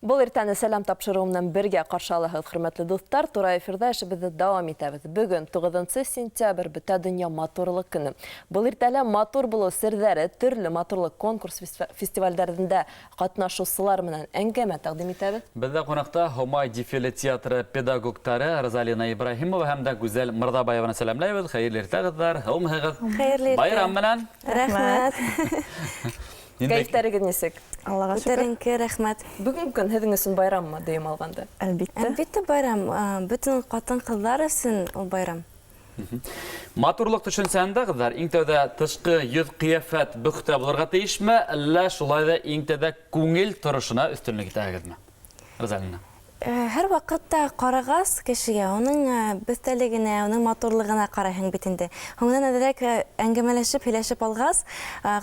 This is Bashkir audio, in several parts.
Был иртәне «Сәләм» тапшырыуы менән бергә ҡаршы алаһығыҙ, хөрмәтле дуҫтар. Тура эфирҙа эшебеҙҙе дауам итәбеҙ. Бөгөн 9 сентябрь, бөтә донъя матурлыҡ көнө. Был иртәлә матур булыу серҙәре, төрлө матурлыҡ конкурс фестивальдәрендә ҡатнашыусылар менән әңгәмә тәҡдим итәбеҙ. Беҙҙә ҡунаҡта Һомай дефиле театры педагогтары Розалина Ибраһимова һәм дә Гүзәл Мырҙабаеваны сәләмләйбеҙ. Хәйерле иртә, ҡыҙҙар! Һаумыһығыҙ! Хәйерле иртә! Байрам менән! Рәхмәт! Кәйефтәрегеҙ нисек? Аллаға шөкөр. Күтәренке, рәхмәт. Бөгөнгө көн һеҙҙең өсөн байраммы, дөйөм алғанда? Әлбиттә. Әлбиттә, байрам. Бөтөн ҡатын-ҡыҙҙар өсөн ул байрам. Матурлыҡ төшөнсәһендә, ҡыҙҙар, иң тәүҙә тышҡы йөҙ ҡиәфәт бөхтә булырға тейешме, әллә шулай ҙа иң тәүҙә күңел торошона өҫтөнлөк итәһегеҙме? Розалина. Һәр ваҡытта ҡарағас кешегә, уның бөҫтәлегенә, уның матурлығына ҡарайһың бит инде. Һуңынан әҙерәк әңгәмәләшеп, һөйләшеп алғас,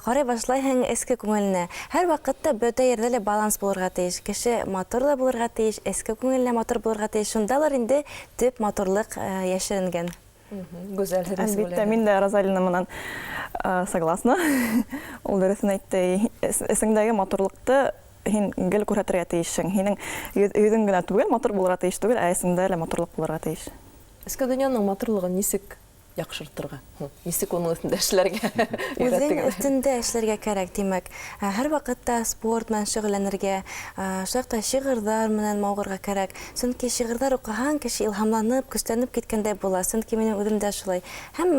ҡарай башлайһың эске күңеленә. Һәр ваҡытта бөтә ерҙә лә баланс булырға тейеш. Кеше матур ҙа булырға тейеш, эске күңеле лә матур булырға тейеш. Шундалыр инде төп матурлыҡ йәшеренгән. Гүзәл, һеҙ нисек Әлбиттә, уйлайһығыҙ? Мин дә Розалина менән согласна. Ул дөрөҫөн әйтте. Эсеңдәге матурлыҡты һин гел күрһәтергә тейешһең. Һинең йөҙөң генә түгел, матур булырға тейеш түгел, ә эсеңдә лә матурлыҡ булырға тейеш. Эске донъяның матурлығын нисек яҡшыртырға? Нисек уның өҫтөндә эшләргә Үҙең өйрәттегеҙ? Өҫтөндә эшләргә кәрәк, тимәк. Һәр ваҡытта спорт менән шөғөлләнергә, шулай уҡ та шиғырҙар менән мауығырға кәрәк. Сөнки шиғырҙар уҡыһаң, кеше илһамланып, көсләнеп киткәндәй була. Сөнки минең үҙем дә шулай. Һәм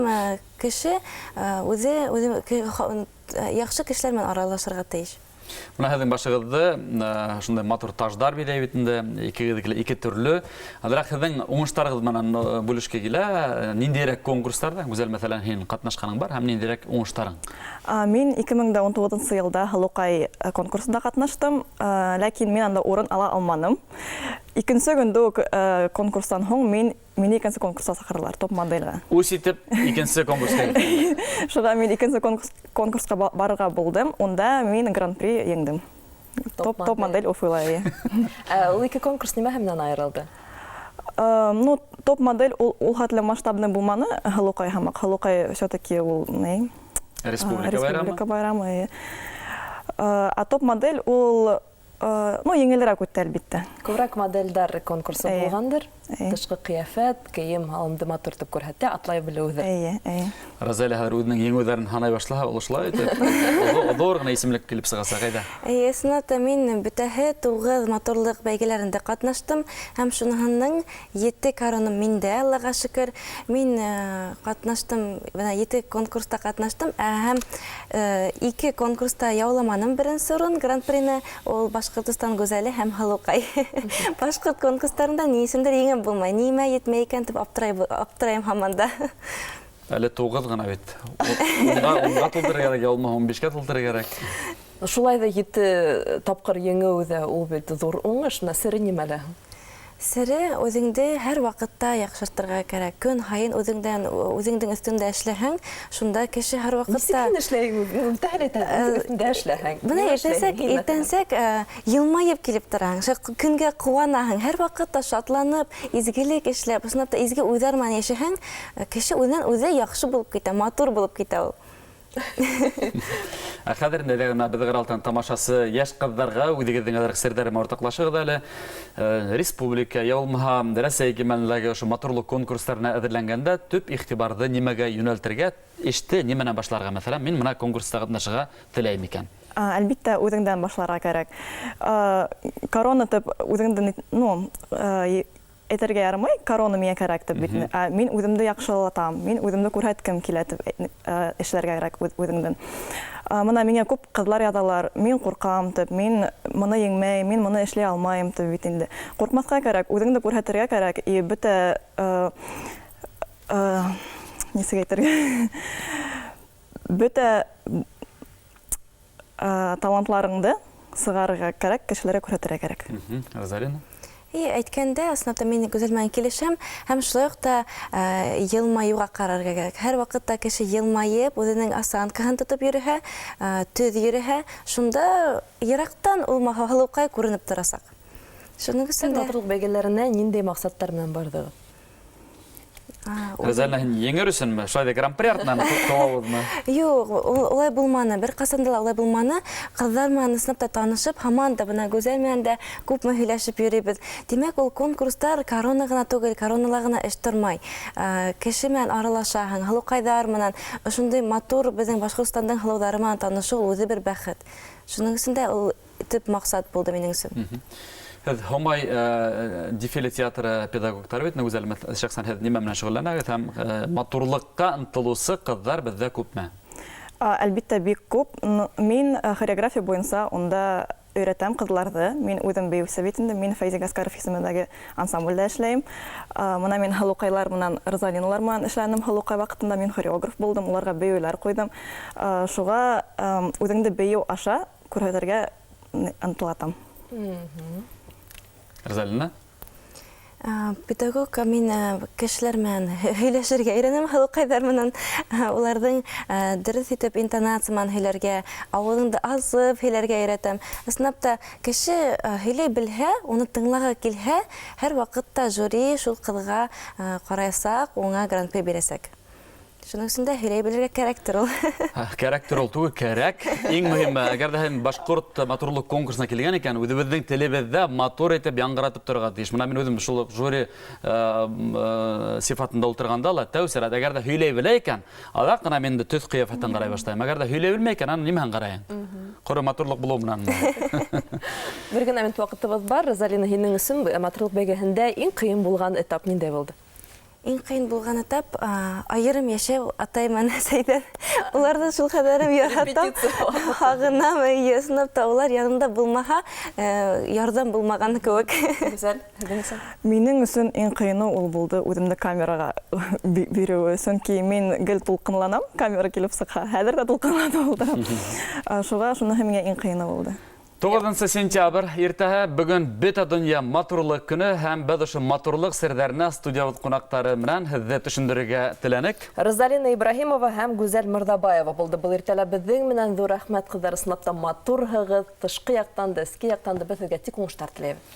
кеше үҙе, үҙе яҡшы кешеләр менән аралашырға тейеш. Бына һеҙҙең башығыҙҙы шундай матур таждар биҙәй бит инде, икегеҙҙеке лә ике төрлө. Әҙерәк һеҙҙең уңыштарығыҙ менән бүлешке килә. Ниндәйерәк конкурстарҙа, Гүзәл, мәҫәлән, һин ҡатнашҡаның бар һәм ниндәйерәк уңыштарың? Мин 2019 йылда «Һылыуҡай» конкурсында ҡатнаштым, ләкин мин анда урын ала алманым. Икенсе көндө үк конкурстан һуң мине икенсе конкурсҡа саҡырҙылар, топ моделгә. Үс итеп икенсе конкурсҡа киттең. Шуға мин икенсе конкурсҡа барырға булдым. Унда мин гран-при еңдем. Топ модель Уфыла. Ә ул ике конкурс нимәһе менән айырылды? Ну, топ модель ул хәтле масштабный булманы, «Һылыуҡай» һымаҡ. «Һылыуҡай» все-таки ул ни? Республика байрамы. Республика байрамы. Ә топ модель ул, ну, еңелерәк үтте, әлбиттә. Күберәк моделдәр конкурсы булғандыр. Тышҡы ҡиәфәт, кейем һалымды матур итеп күрһәтә, атлай белеүҙер. Эйе, эйе. Розалия хәҙер үҙенең еңеүҙәрен һанай башлаһа, ул шулай итеп ҙур ғына исемлек килеп сығасаҡ, әйҙә. Эйе, ысынлап та мин бөтәһе 9 матурлыҡ бәйгеләрендә ҡатнаштым һәм шуныһының 7 короным миндә, Аллаға шөкөр. Мин ҡатнаштым, бына 7 конкурста ҡатнаштым, һәм 2 конкурста яуламаным беренсе урын, гран-прины, ул «Башҡортостан гүзәле» һәм «Һылыуҡай». Башҡорт конкурстарында ни өсөндөр еңеп булмай, нимә етмәй икән тип аптырайым һаман да. Әле 9 ғына бит. Унға тултырыр кәрәк, я булмаһа 15-кә тултырыр кәрәк. Шулай ҙа 7 тапҡыр еңеү ҙә ул бит ҙур уңыш. Бына сере нимәлә? Сере үҙеңде һәр ваҡытта яҡшыртырға кәрәк. Көн һайын үҙеңдең өҫтөндә эшләһәң, шунда кеше һәр ваҡытта Нисек һин эшләйһең? Үҙеңдә әле әйтәһең, үҙең өҫтөндә эшләһәң. Бына Нимә эшләйһең? Һин, мәҫәлән? Иртәнсәк, йылмайып килеп тораһың, шул көнгә ҡыуанаһың, һәр ваҡытта шатланып, изгелек эшләп, ысынлап та изге уйҙар менән йәшәһәң, кеше үҙенән үҙе яҡшы булып китә, матур булып китә ул. Ә хәҙер инде әйҙә генә беҙ алтын тамашасы йәш ҡыҙҙарға үҙегеҙҙең әҙерәк серҙәр менән уртаҡлашығыҙ әле. Республика, я булмаһа Рәсәй кимәлендәге ошо матурлыҡ конкурстарына әҙерләнгәндә төп иғтибарҙы нимәгә йүнәлтергә, эште нимәнән башларға? Мәҫәлән, мин бына конкурста ҡатнашырға теләйем икән. Әлбиттә, үҙеңдән башларға кәрәк. Корона тип үҙеңде, ну, әйтергә ярамай, корона миңә кәрәк тип бит. Мин үҙемде яҡшылатам, мин үҙемде күрһәткем килә тип эшләргә кәрәк үҙеңдән. Бына миңә күп ҡыҙлар яҙалар, мин ҡурҡам тип, мин быны еңмәйем, мин быны эшләй алмайым тип бит инде. Ҡурҡмаҫҡа кәрәк, үҙеңде күрһәтергә кәрәк, и бөтә, нисек әйтергә, бөтә талантларыңды сығарырға кәрәк, кешеләргә күрһәтергә кәрәк. Розалина? И әйткәндә, ысынлап та мин Гүзәл менән килешәм, һәм шулай уҡ та йылмайыуға ҡарарға кәрәк. Һәр ваҡытта кеше йылмайып, үҙенең осанкаһын тотоп йөрөһә, төҙ йөрөһә, шунда йыраҡтан ул һылыуҡай күренеп торасаҡ. Шуның өсөн дә Матурлыҡ бәйгеләренә ниндәй маҡсаттар менән барҙығыҙ? Рәзәлә, һин еңер өсөнмө? Шулай ҙа гран-при артынан ҡыуабыҙмы? Юҡ, улай булманы. Бер ҡасан да ла улай булманы. Ҡыҙҙар менән ысынлап та танышып, һаман да бына Гүзәл менән дә күпме һөйләшеп йөрөйбөҙ. Тимәк, ул конкурстар корона ғына түгел, коронала ғына эш тормай. Кеше менән аралашаһың, һылыуҡайҙар менән, ошондай матур беҙҙең Башҡортостандың һылыуҙары менән танышыу ул үҙе бер бәхет. Шуның өсөн дә ул төп маҡсат булды минең өсөн. Һеҙ Һомай дефиле театры педагогтары бит, Гүзәл, шәхсән һеҙ нимә менән шөғөлләнәгеҙ һәм матурлыҡҡа ынтылыусы ҡыҙҙар беҙҙә күпме? Әлбиттә, бик күп. Мин хореография буйынса унда өйрәтәм ҡыҙларҙы. Мин үҙем бейеүсе бит инде. Мин Фәйзи Гаскаров исемендәге ансамблдә эшләйем. Мына мин һылыуҡайлар менән, Розалиналар менән эшләнем. Һылыуҡай ваҡытында мин хореограф булдым, уларға бейеүләр ҡуйҙым. Шуға үҙеңде бейеү аша күрһәтергә ынтылатам. Розалина? Педагог мин кешеләр менән һөйләшергә өйрәнәм, һылыуҡайҙар менән, уларҙың дөрөҫ итеп интонация менән һөйләргә, ауыҙыңды асып һөйләргә өйрәтәм. Ысынлап та, кеше һөйләй белһә, уны тыңлағы килһә, һәр ваҡытта жюри шул ҡыҙға ҡараясаҡ, уңа гран-при бирәсәк. Шуның өсөн дә һөйләй белергә кәрәктер ул. Кәрәктер ул түгел, кәрәк. Иң мөһиме, әгәр ҙә һин башҡорт матурлыҡ конкурсына килгән икән, үҙебеҙҙең телебеҙҙә матур итеп яңғыратып торорға тейеш. Мына мин үҙем шул уҡ жюри сифатында ултырғанда ла тәү сират, әгәр ҙә һөйләй белә икән, аҙаҡ ҡына мин инде төҫ ҡиәфәтен ҡарай башлайым. Әгәр ҙә һөйләй белмәй икән, аны нимәһен ҡарайың? Ҡоро матурлыҡ булыу менән. Бер генә минут ваҡытыбыҙ бар. Розалина, һинең өсөн матурлыҡ бәйгеһендә иң ҡыйын булған этап ниндәй булды? Иң ҡыйын булған этап, айырым йәшәү атай менән әсәйҙән. Уларҙы шул хәҙәрем яратам, һағынам, эйе, ысынлап та улар янымда булмаһа, ярҙам булмаған кеүек. Гүзәл, һеҙҙең өсөн? Минең өсөн иң ҡыйыны ул булды үҙемде камераға биреүе, сөнки мин гел тулҡынланам, камера килеп сыҡһа, хәҙер ҙә тулҡынланып ултырам. Шуға шуныһы миңә иң ҡыйыны булды. 9 сентябрь иртәһе, бөгөн бөтә донъя матурлыҡ көнө һәм беҙ ошо матурлыҡ серҙәренә студиябыҙ ҡунаҡтары менән һеҙҙе төшөндөрөргә теләнек. Розалина Ибраһимова һәм Гүзәл Мырҙабаева булды был иртәлә беҙҙең менән. Ҙур рәхмәт, ҡыҙҙар, ысынлап та матурһығыҙ, тышҡы яҡтан да, эске яҡтан да беҙ һеҙгә тик уңыштар теләйбеҙ.